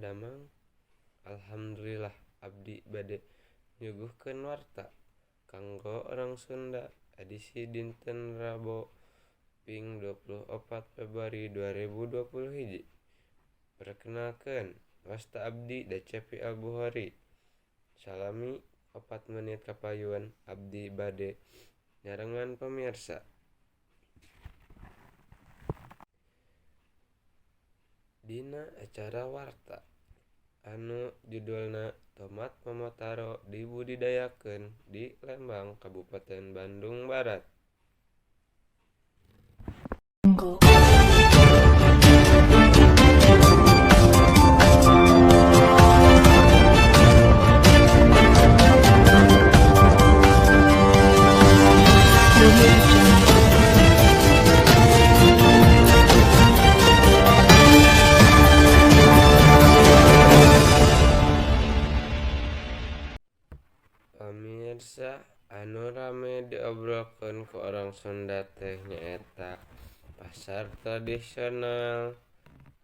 Damang? Alhamdulillah abdi bade nyuguhkeun warta kanggo orang Sunda edisi dinten Rebo ping 24 Februari 2021. Perkenalkeun, wasta abdi Decepi Al Buhori. Salami 4 menit kapayun abdi bade nyarengan pamirsa. Dina acara warta anu judulna Tomat Momotaro dibudidayakeun di Lembang Kabupaten Bandung Barat. Jungle. Audio Jungle. Pamirsa, anu rame diobrolkeun ku orang Sunda teh nyaeta pasar tradisional.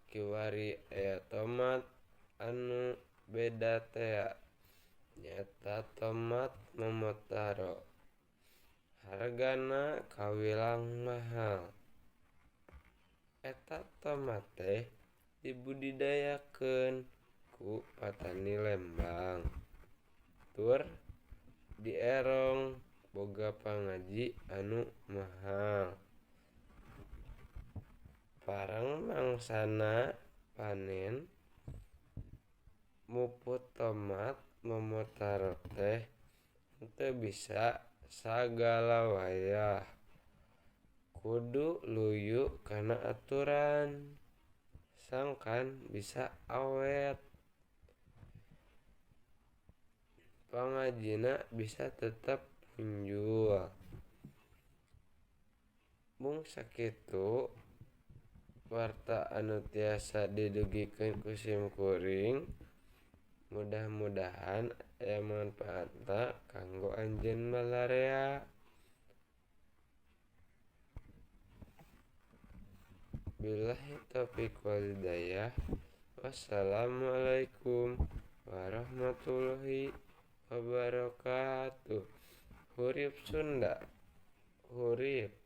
Kiwari aya tomat anu beda tea, nyaeta tomat Momotaro. Hargana kawilang mahal. Eta tomat teh dibudidayakeun ku patani Lembang. Tur dierong boga pangaji anu mahal. Pareng mangsana panen, muput tomat Momotaro teh henteu bisa sagala wayah. Kudu luyu kana aturan sangkan bisa awet. Pangajina bisa tetep punjul. Mung sakitu warta anu tiasa didugikeun ku simkuring. Mudah-mudahan aya mangpaatna kanggo anjeun balarea. Billahi taufik wal hidayah. Wassalamualaikum warahmatullahi wabarakatuh. Hurip Sunda. Hurip.